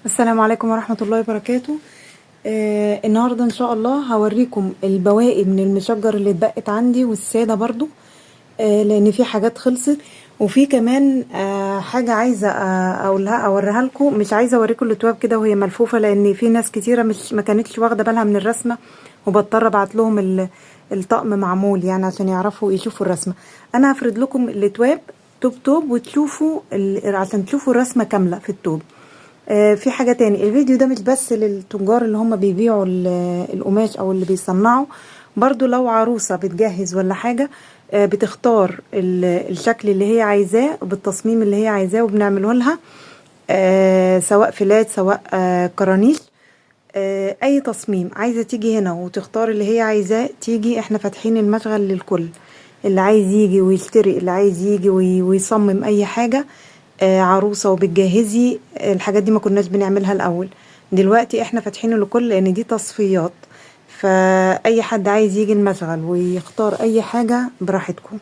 السلام عليكم ورحمة الله وبركاته. النهاردة ان شاء الله هوريكم البواقي من المشجر اللي اتبقت عندي والسادة برضو، لان في حاجات خلصت، وفي كمان حاجة عايزة اقولها اوريها لكم. مش عايزة اوريكم الاتواب كده وهي ملفوفة، لان في ناس كتيرة مش ما كانتش واخدة بالها من الرسمة، وبضطر ابعت لهم الطقم معمول يعني عشان يعرفوا يشوفوا الرسمة. انا هفرد لكم الاتواب توب توب وتشوفوا عشان تشوفوا الرسمة كاملة في التوب. في حاجة تاني، الفيديو ده مش بس للتجار اللي هم بيبيعوا القماش او اللي بيصنعوا، برضو لو عروسة بتجهز ولا حاجة، بتختار الشكل اللي هي عايزاه بالتصميم اللي هي عايزاه وبنعمله لها، سواء flat سواء كرانيش، اي تصميم عايزة تيجي هنا وتختار اللي هي عايزاه تيجي. احنا فاتحين المشغل للكل، اللي عايز يجي ويشتري، اللي عايز يجي ويصمم اي حاجة. عروسة وبتجهزي الحاجات دي ما كناش بنعملها الأول، دلوقتي احنا فاتحينه لكل، لأن دي تصفيات، فأي حد عايز يجي المشغل ويختار أي حاجة براحتكم.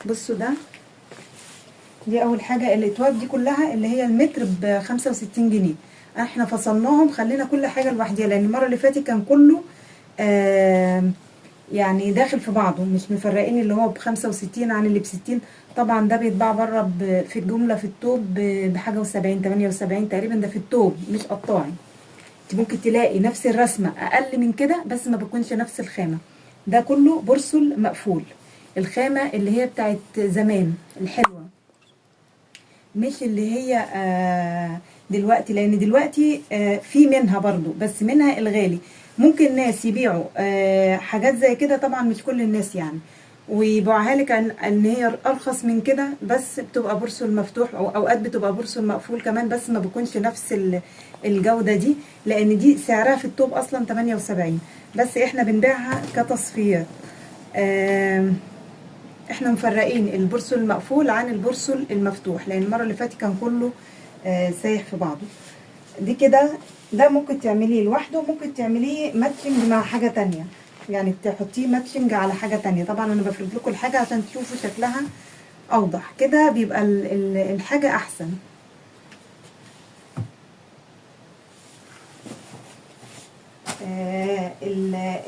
بصوا ده، دي أول حاجة. الأتواب دي كلها اللي هي المتر ب65 جنيه، احنا فصلناهم خلينا كل حاجة لوحديها، لأن المرة اللي فاتت كان كله يعني داخل في بعضه، مش مفرقين اللي هو ب65 عن اللي ب60. طبعا ده بيتباع بره في الجملة في التوب بحاجة وسبعين، 78 تقريبا، ده في التوب مش قطاعي. انت ممكن تلاقي نفس الرسمة اقل من كده، بس ما بتكونش نفس الخامة. ده كله برسل مقفول، الخامة اللي هي بتاعت زمان الحلوة، مش اللي هي دلوقتي، لان دلوقتي في منها برضو، بس منها الغالي. ممكن ناس يبيعوا حاجات زي كده، طبعا مش كل الناس يعني، ويبيعها لك ان هي ارخص من كده، بس بتبقى برسل مفتوح، او اوقات بتبقى برسل مقفول كمان، بس ما بيكونش نفس الجودة دي، لان دي سعرها في التوب اصلا 78، بس احنا بنبيعها كتصفيات. احنا مفرقين البرسل المقفول عن البرسل المفتوح، لان المرة اللي فاتت كان كله سايح في بعضه. دي كده، ده ممكن تعمليه لوحده، ممكن تعمليه matching مع حاجة تانية، يعني تحطيه matching على حاجة تانية. طبعا انا بفرد لكم الحاجة عشان تشوفوا شكلها اوضح، كده بيبقى الحاجة احسن.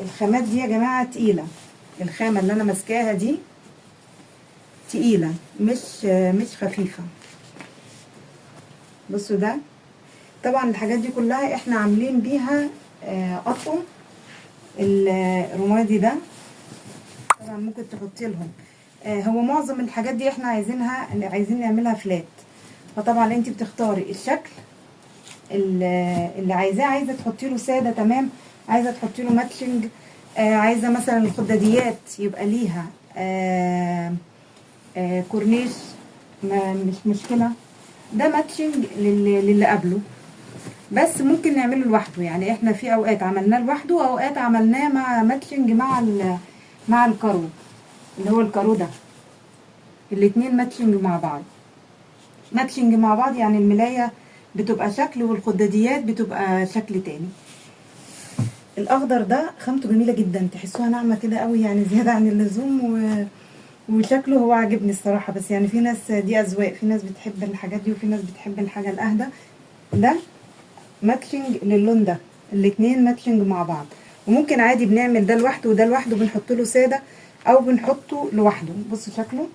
الخامات دي يا جماعة تقيلة، الخامة اللي انا ماسكاها دي تقيلة، مش خفيفة. بصوا ده طبعا الحاجات دي كلها احنا عاملين بيها اطقم. الرمادي ده طبعا ممكن تحطي لهم، هو معظم الحاجات دي احنا عايزين نعملها فلات، فطبعا انت بتختاري الشكل اللي عايزاه. عايزه تحطي له ساده تمام، عايزه تحطي له matching، عايزه مثلا الخداديات يبقى ليها كورنيش، ما مش مشكلة. ده matching للي قبله، بس ممكن نعمله لوحده، يعني احنا في اوقات عملناه لوحده، واوقات عملناه مع matching مع الكارو اللي هو الكارو ده، الاتنين matching مع بعض. matching مع بعض يعني الملاية بتبقى شكل والخداديات بتبقى شكل تاني. الاخضر ده خامته جميلة جدا، تحسوها ناعمة كده قوي، يعني زيادة عن اللزوم، وشكله هو عاجبني الصراحة. بس يعني في ناس دي اذواق، في ناس بتحب الحاجات دي وفي ناس بتحب الحاجة الاهدى. ده matching للون ده، الاتنين matching مع بعض. وممكن عادي بنعمل ده لوحده وده لوحده، بنحط له ساده او بنحطه لوحده. بصوا شكله.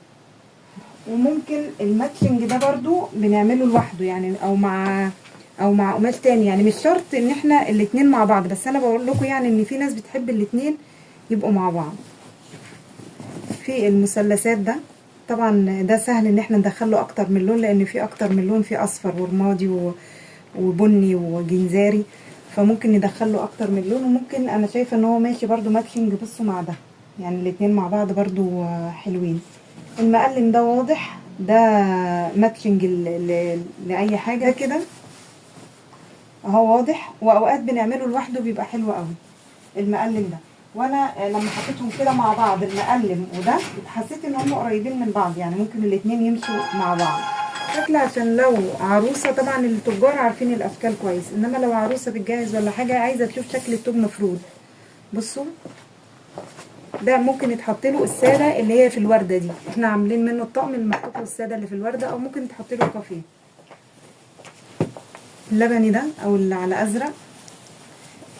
وممكن ال matching ده برضو بنعمله لوحده يعني، او مع قماش تاني، يعني مش شرط ان احنا الاتنين مع بعض، بس انا بقول لكم يعني ان في ناس بتحب الاتنين يبقوا مع بعض. في المثلثات ده طبعا ده سهل ان احنا ندخله اكتر من لون، لان في اكتر من لون، في اصفر ورمادي وبني وجنزاري، فممكن ندخله اكتر من لون. وممكن انا شايفه ان هو ماشي برضو matching، بصوا مع ده، يعني الاتنين مع بعض برضو حلوين. المقلم ده واضح، ده matching لاي حاجة كده اهو واضح. واوقات بنعمله لوحده بيبقى حلو قوي المقلم ده. وانا لما حطيتهم كده مع بعض المقلم وده، حسيت ان هم قريبين من بعض، يعني ممكن الاتنين يمشوا مع بعض. شكل عشان لو عروسه، طبعا التجار عارفين الاشكال كويس، انما لو عروسه بتجهز ولا حاجة عايزه تشوف شكل التوب مفرود. بصوا ده ممكن يتحط له السادة اللي هي في الورده دي، احنا عاملين منه الطقم اللي محطوط له السادة اللي في الورده، او ممكن تحط له كافيه. اللبني ده او اللي على ازرق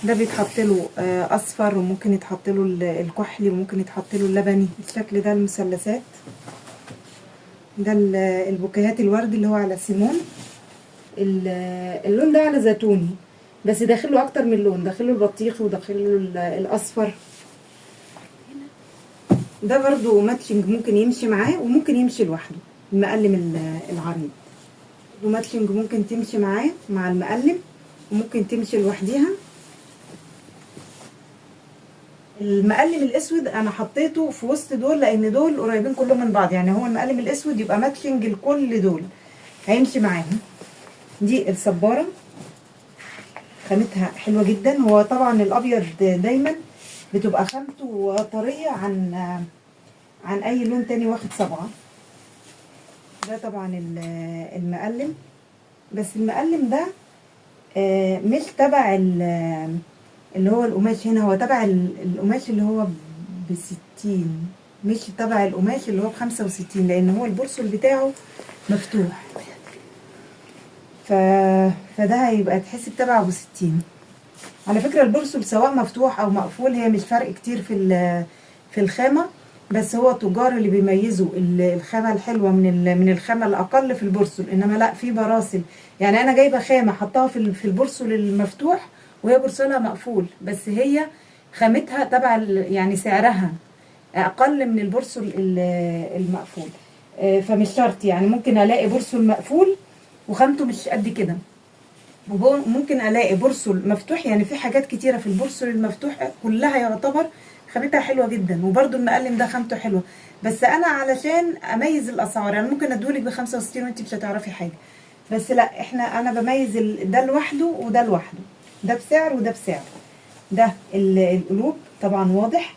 ده بيتحط له اصفر، وممكن يتحط له الكحلي، وممكن يتحط له اللبني. الشكل ده المثلثات ده، البوكيهات الورد اللي هو على سيمون. اللون ده على زيتوني، بس داخله اكتر من لون، داخله البطيخ وداخله الاصفر. ده برضو matching ممكن يمشي معاه وممكن يمشي لوحده. المقلم العريض و matching ممكن تمشي معاه مع المقلم وممكن تمشي لوحديها. المقلم الاسود انا حطيته في وسط دول لان دول قريبين كلهم من بعض، يعني هو المقلم الاسود يبقى matching لكل دول، هيمشي معاهم. دي الصبارة خامتها حلوة جدا. هو طبعا الابيض دايما بتبقى خامته طرية عن اي لون تاني واخد صبغة. ده طبعا المقلم، بس المقلم ده مش تبع اللي هو القماش هنا، هو تبع القماش اللي هو ب60، مش تبع القماش اللي هو ب65، لان هو البرسل بتاعه مفتوح، فده هيبقى تحس بتبعه ب60. على فكرة البرسل سواء مفتوح او مقفول هي مش فرق كتير في الخامة، بس هو التجار اللي بيميزوا الخامة الحلوة من الخامة الأقل في البرسل. إنما لا، في براسل، يعني أنا جايبة خامة حطاها في البرسل المفتوح وهي برسلها مقفول، بس هي خامتها تبع يعني سعرها أقل من البرسل المقفول. فمش شرط، يعني ممكن ألاقي برسل مقفول وخامته مش قد كده، وممكن الاقي برسل مفتوح. يعني في حاجات كتيرة في البرسل المفتوح كلها يعتبر خامتها حلوة جدا، وبرده المقلم ده خامته حلوة. بس انا علشان اميز الاسعار، يعني ممكن ادولك ب65 وانت مش هتعرفي حاجة، بس لا، انا بميز ده لوحده وده لوحده، ده بسعر وده بسعر. ده القلوب طبعا واضح،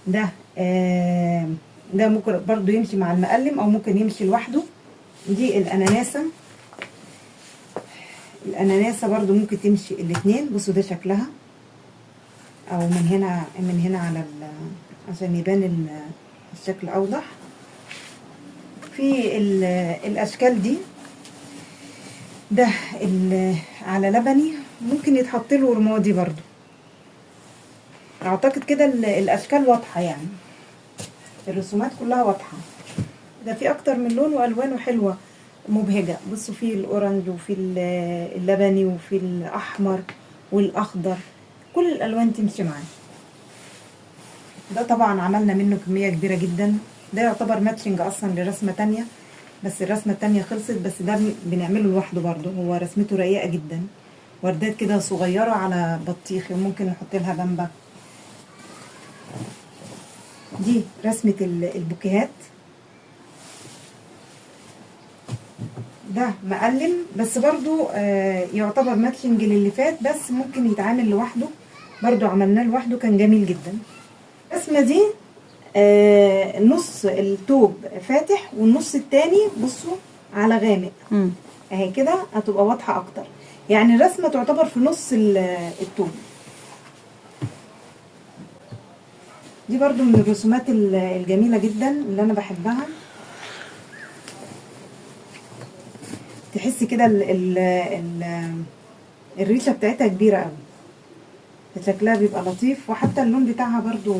ده ده ممكن برضو يمشي مع المقلم او ممكن يمشي لوحده. دي الاناناسه، الاناناسه برضو ممكن تمشي الاتنين. بصوا ده شكلها، او من هنا، من هنا على عشان يبان الشكل اوضح. في الاشكال دي، ده على لبني، ممكن يتحط له رمادي برضو. اعتقد كده الاشكال واضحة، يعني الرسومات كلها واضحة. ده في اكتر من لون والوانه حلوة مبهجه. بصوا في ال orange وفي اللبني وفي الاحمر والاخضر، كل الالوان تمشي معاه. ده طبعا عملنا منه كمية كبيرة جدا، ده يعتبر matching اصلا لرسمه تانية، بس الرسمة التانية خلصت، بس ده بنعمله لوحده برضو. هو رسمته رقيقه جدا، وردات كده صغيرة على بطيخي، وممكن نحط لها بامبا. دي رسمه البوكيهات. ده مقلم بس برضو يعتبر matching للي فات، بس ممكن يتعامل لوحده برضو، عملناه لوحده كان جميل جدا. الرسمة دي نص التوب فاتح والنص التاني بصوا على غامق. اهي كده هتبقى واضحة اكتر، يعني الرسمة تعتبر في نص التوب. دي برضو من الرسومات الجميلة جدا اللي انا بحبها. تحسي كده الريشة بتاعتها كبيرة قوي، شكلها بيبقى لطيف، وحتى اللون بتاعها برضو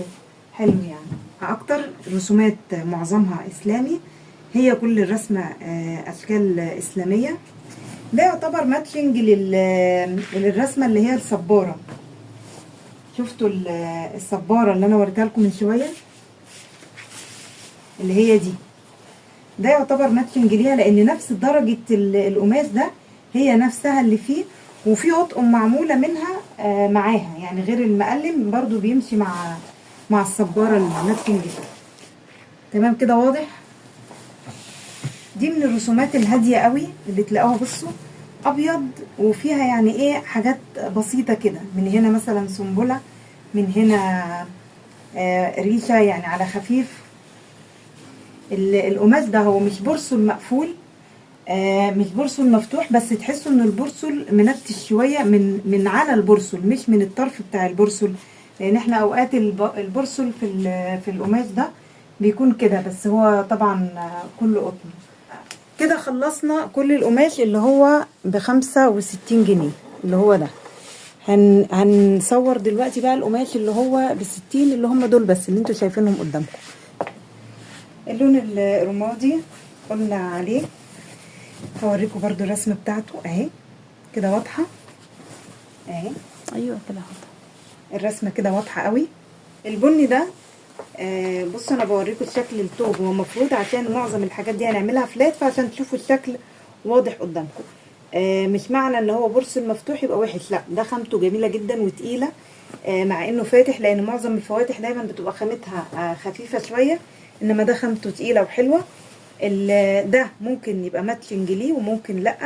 حلو. يعني اكتر رسومات معظمها اسلامي، هي كل الرسمة اشكال اسلامية. ده يعتبر matching للرسمة اللي هي الصبارة. شفتوا الصبارة اللي انا وريتها لكم من شوية اللي هي دي، ده يعتبر matching ليها، لان نفس درجة القماش ده هي نفسها اللي فيه، وفي اطقم معمولة منها معاها، يعني غير المقلم برضو بيمشي مع الصبارة ال matching ده. تمام كده واضح. دي من الرسومات الهادية قوي اللي تلاقوها، بصوا ابيض وفيها يعني ايه حاجات بسيطة كده، من هنا مثلا سنبلة، من هنا ريشة، يعني على خفيف. القماش ده هو مش برسل مقفول، مش برسل مفتوح، بس تحسوا ان البرسل منتش شوية من على البرسل، مش من الطرف بتاع البرسل، لان احنا اوقات البرسل في القماش ده بيكون كده، بس هو طبعا كله قطن. كده خلصنا كل القماش اللي هو ب65 جنيه اللي هو ده. هنصور دلوقتي بقى القماش اللي هو ب60 اللي هم دول بس اللي انتوا شايفينهم قدامكم. اللون الرمادي قلنا عليه، هوريكم برضو الرسمة بتاعته اهي كده واضحة اهي. ايوه كده واضحة الرسمة كده واضحة قوي. البني ده بصوا انا بوريكم الشكل التوب، هو المفروض عشان معظم الحاجات دي هنعملها flat، فعشان تشوفوا الشكل واضح قدامكم. مش معنى ان هو برسل مفتوح يبقى وحش، لا ده خامته جميلة جدا وتقيله، مع انه فاتح، لان معظم الفواتح دايما بتبقى خامتها خفيفة شوية، انما ده خامته تقيلة وحلوه. ده ممكن يبقى matching ليه وممكن لا،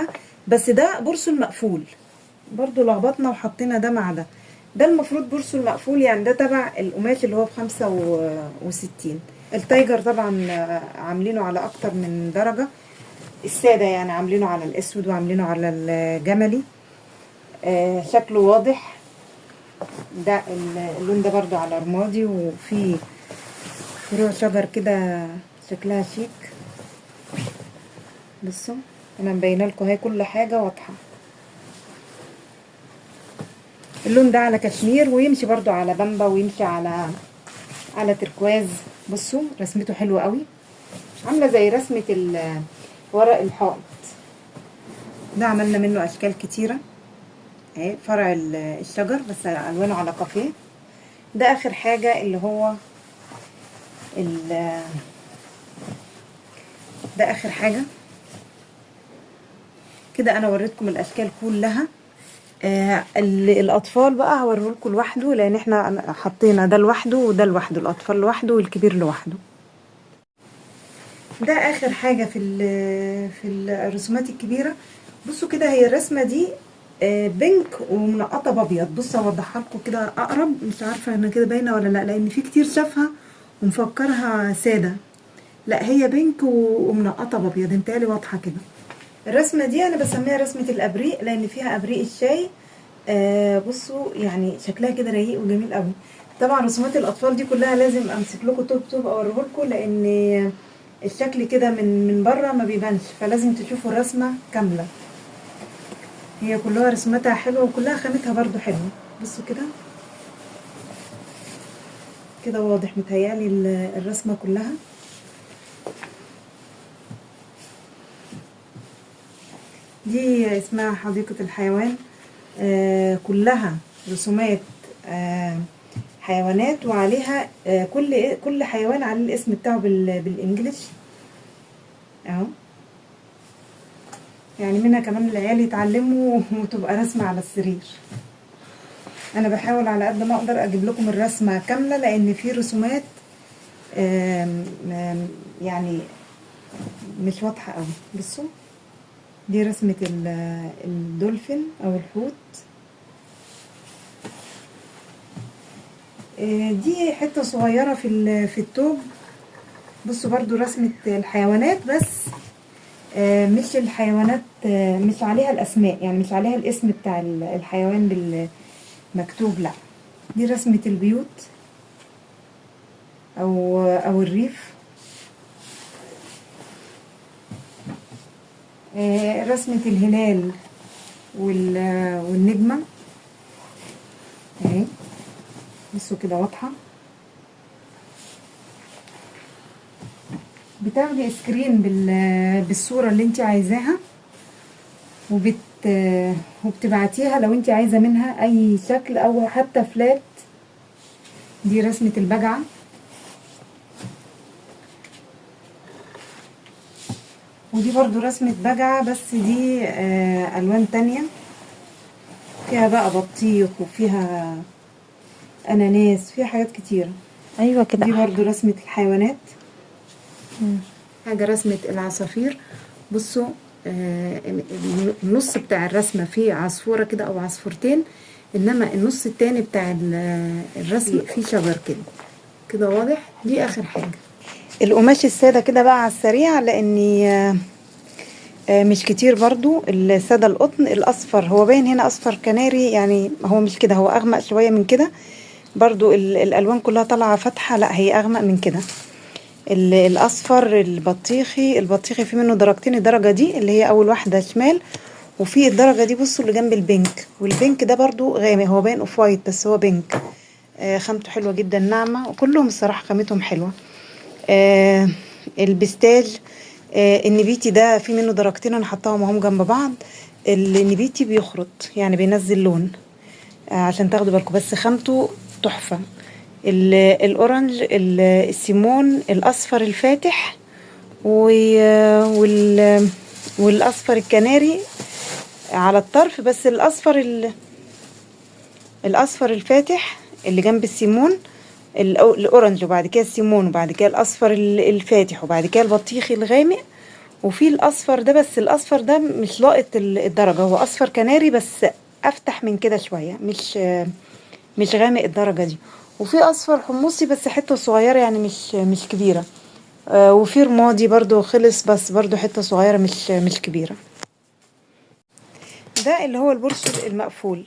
بس ده برسل مقفول برضو، لخبطنا وحطينا ده مع ده. ده المفروض برسل مقفول، يعني ده تبع القماش اللي هو ب65. ال tiger طبعا عاملينه على اكتر من درجة، السادة يعني عاملينه على الاسود وعاملينه على الجملي، شكله واضح. ده اللون ده برضو على رمادي، وفي فروع شجر كده شكلها شيك. بصوا انا مبينة لكم اهي كل حاجة واضحة. اللون ده على كشمير، ويمشي برضو على بامبا، ويمشي على تركواز. بصوا رسمته حلوة قوي، عامله زي رسمه ورق الحائط. ده عملنا منه اشكال كتيرة اهي، فرع الشجر بس الوانه على كافيه. ده اخر حاجة اللي هو ده اخر حاجة كده. انا وريتكم الاشكال كلها. الاطفال بقى هوريهولكم لوحده، لان احنا حطينا ده لوحده وده لوحده، الاطفال لوحده والكبير لوحده. ده اخر حاجة في الرسومات الكبيرة. بصوا كده، هي الرسمة دي بينك ومنقطه بابيض. بصوا اوضحها لكم كده اقرب، مش عارفه انا كده باينة ولا لا، لان في كتير شافها ومفكرها ساده، لا هي بينك ومنقطه بابيض، انتهالي واضحة كده. الرسمة دي انا بسميها رسمه الابريق، لان فيها ابريق الشاي. بصوا يعني شكلها كده رقيق وجميل قوي. طبعا رسومات الاطفال دي كلها لازم امسك لكم توب توب اوريه لكم، لان الشكل كده من بره ما بيبانش، فلازم تشوفوا الرسمة كاملة. هي كلها رسمتها حلوة وكلها خامتها برضو حلوة. بصوا كده كده واضح متهيألي الرسمة كلها. دي اسمها حديقة الحيوان، كلها رسومات حيوانات، وعليها كل حيوان عليه الاسم بتاعه بالانجلش اهو، يعني منها كمان العيال يتعلموا وتبقى رسمة على السرير. انا بحاول على قد ما اقدر اجيب لكم الرسمة كاملة، لان في رسومات آم، آم، يعني مش واضحة قوي. بصوا دي رسمة الدولفين او الحوت. دي حتة صغيرة في التوب. بصوا برضو رسمة الحيوانات، بس مش الحيوانات، مش عليها الأسماء، يعني مش عليها الاسم بتاع الحيوان بالمكتوب، لا دي رسمة البيوت أو الريف. رسمة الهلال والنجمة اهي، بصوا كده واضحة. بتاخدي screen بالصورة اللي انت عايزاها، وبتبعتيها لو انت عايزة منها اي شكل او حتى flat. دي رسمة البجعة. ودي برضو رسمة بجعة، بس دي ألوان تانية، فيها بقى بطيخ وفيها أناناس، فيها حاجات كتيرة. ايوه كده دي احلى. برضو رسمة الحيوانات. حاجة رسمة العصافير. بصوا، النص بتاع الرسمة فيه عصفورة كده أو عصفورتين، إنما النص التاني بتاع الرسم فيه شجر كده كده واضح. دي آخر حاجة. القماش السادة كده بقى على السريع، لأني مش كتير برضو. السادة القطن الأصفر، هو باين هنا أصفر كناري، يعني هو مش كده، هو أغمق شوية من كده. برضو الألوان كلها طالعة فاتحة، لا هي أغمق من كده. الاصفر البطيخي، البطيخي في منه درجتين، الدرجة دي اللي هي اول واحدة شمال، وفي الدرجة دي بصوا اللي جنب ال pink، وال pink ده برضو غامق، هو باين off white بس هو pink. خامته حلوة جدا، ناعمة، وكلهم الصراحة خامتهم حلوة. ال pistache، النبيتي ده في منه درجتين، انا حطاهم اهم جنب بعض. النبيتي بيخرط يعني بينزل لون، عشان تاخدوا بالكم، بس خامته تحفة. ال orange، السيمون، الاصفر الفاتح، والاصفر الكناري على الطرف، بس الاصفر الفاتح اللي جنب السيمون، ال orange، وبعد كده السيمون، وبعد كده الاصفر الفاتح، وبعد كده البطيخي الغامق، وفي الاصفر ده، بس الاصفر ده مش لاقط الدرجة، هو اصفر كناري بس افتح من كده شوية، مش غامق الدرجة دي. وفي اصفر حمصي بس حتة صغيرة يعني مش كبيرة. وفي رمادي برضو خلص بس برضو حتة صغيرة مش كبيرة. ده اللي هو البرسل المقفول.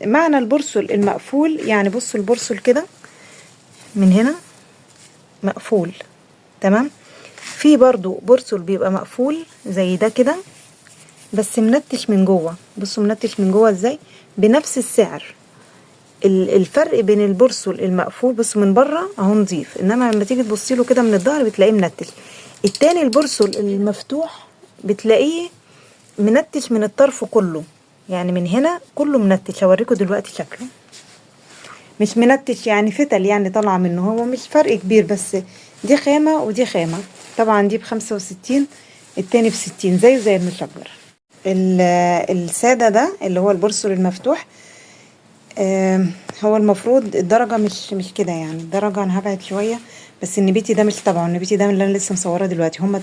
معنى البرسل المقفول يعني بصوا البرسل كده من هنا مقفول، تمام. في برضو برسل بيبقى مقفول زي ده كده بس منتش من جوه، بصوا منتش من جوه ازاي، بنفس السعر. الفرق بين البرسل المقفول، بصوا من بره اهو نظيف، انما لما تيجي تبصي له كده من الظهر بتلاقيه منتش. التاني البرسل المفتوح بتلاقيه منتش من الطرف كله، يعني من هنا كله منتش. هوريكم دلوقتي شكله مش منتش يعني فتل يعني طالعه منه، هو مش فرق كبير، بس دي خامة ودي خامة. طبعا دي ب65، التاني ب60، زيه زي المشجر. السادة ده اللي هو البرسل المفتوح، هو المفروض الدرجة مش كده يعني، الدرجة أنا هبعد شوية، بس النبيتي ده مش تبعه، النبيتي ده اللي أنا لسه مصوراه دلوقتي. هما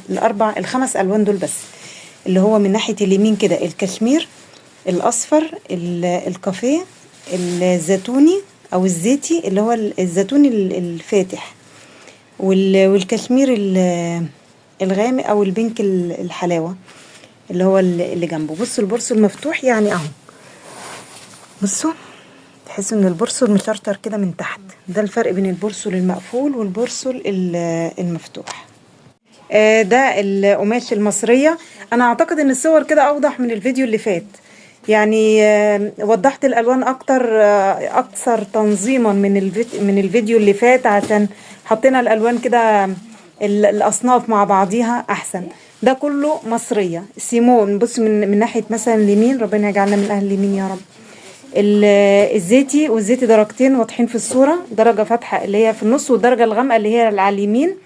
الخمس ألوان دول بس، اللي هو من ناحية اليمين كده الكشمير، الأصفر، الكافيه، الزيتوني أو الزيتي اللي هو الزيتوني الفاتح، والكشمير الغامق أو ال pink الحلاوة اللي هو اللي جنبه. بصوا البرسل المفتوح يعني أهو، بصوا تحسوا ان البرسل مشرشر كده من تحت. ده الفرق بين البرسل المقفول والبرسل المفتوح. ده القماش المصرية. انا اعتقد ان الصور كده اوضح من الفيديو اللي فات، يعني وضحت الالوان اكتر، اكثر تنظيما من الفيديو اللي فات، عشان حطينا الالوان كده الاصناف مع بعضيها احسن. ده كله مصرية سيمون. بص من ناحية مثلا اليمين، ربنا يجعلنا من اهل اليمين يا رب. الزيتي، والزيتي درجتين واضحين في الصورة، درجة فاتحة اللي هي في النص، والدرجة الغامقة اللي هي على اليمين،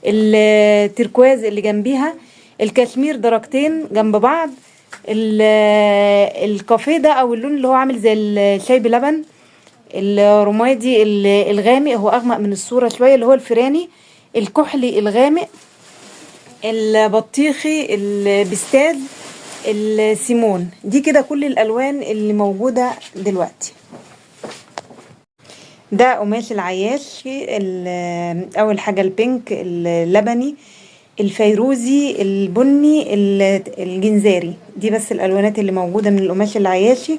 التركواز اللي جنبيها، الكشمير درجتين جنب بعض، الكافيه ده او اللون اللي هو عامل زي الشاي بلبن، الرمادي الغامق هو اغمق من الصورة شوية اللي هو الفراني، الكحلي الغامق، البطيخي، البستاج، السيمون. دي كده كل الالوان اللي موجودة دلوقتي. ده قماش العياشي. اول حاجة ال pink اللبني، الفيروزي، البني، الجنزاري. دي بس الالوانات اللي موجودة من القماش العياشي.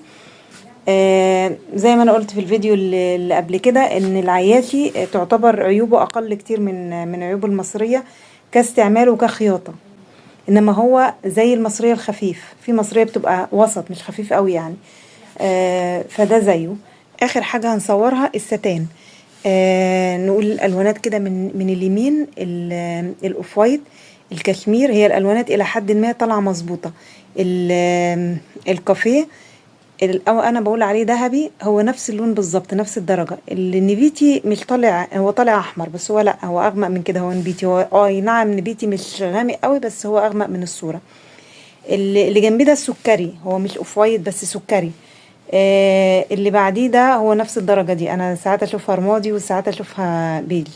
زي ما انا قلت في الفيديو اللي قبل كده ان العياشي تعتبر عيوبه اقل كتير من عيوب المصرية كاستعمال وكخياطة، انما هو زي المصرية الخفيف، في مصرية بتبقى وسط مش خفيف قوي يعني، فده زيه. اخر حاجة هنصورها الستان. نقول الالوانات كده من اليمين، ال off white، الكشمير، هي الالوانات الى حد ما طالعة مظبوطة، الكافيه، او انا بقول عليه ذهبي، هو نفس اللون بالظبط نفس الدرجة. النبيتي مش طالع، هو طالع احمر بس هو لا، هو اغمق من كده، هو نبيتي، هو نعم نبيتي مش غامق قوي بس هو اغمق من الصورة. اللي جنبيه ده السكري، هو مش off white بس سكري. اللي بعديه ده هو نفس الدرجة دي، انا ساعات اشوفها رمادي وساعات اشوفها بيج.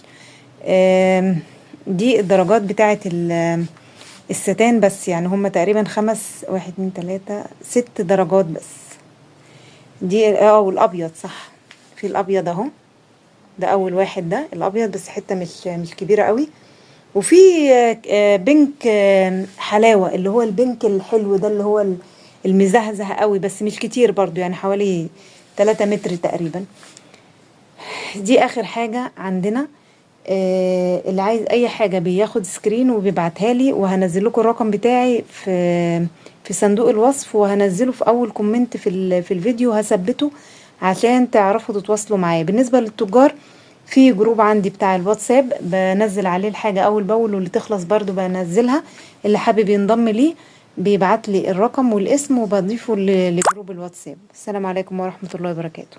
دي الدرجات بتاعت الستان بس، يعني هم تقريبا 5، 1 2 3 6 درجات بس دي. والابيض صح، في الابيض اهو، ده اول واحد، ده الابيض بس حتة مش كبيرة قوي. وفي pink، حلاوة، اللي هو ال pink الحلو ده اللي هو المزهزه قوي بس مش كتير برضو، يعني حوالي 3 متر تقريبا. دي اخر حاجة عندنا. اللي عايز اي حاجة بياخد screen وبيبعتها لي، وهنزل لكم الرقم بتاعي في صندوق الوصف، وهنزله في اول comment في الفيديو هثبته عشان تعرفوا تتواصلوا معايا. بالنسبة للتجار في group عندي بتاع الواتساب بنزل عليه الحاجة اول باول، واللي تخلص برضو بنزلها. اللي حابب ينضم ليه بيبعت لي الرقم والاسم وبضيفه ل group الواتساب. السلام عليكم ورحمة الله وبركاته.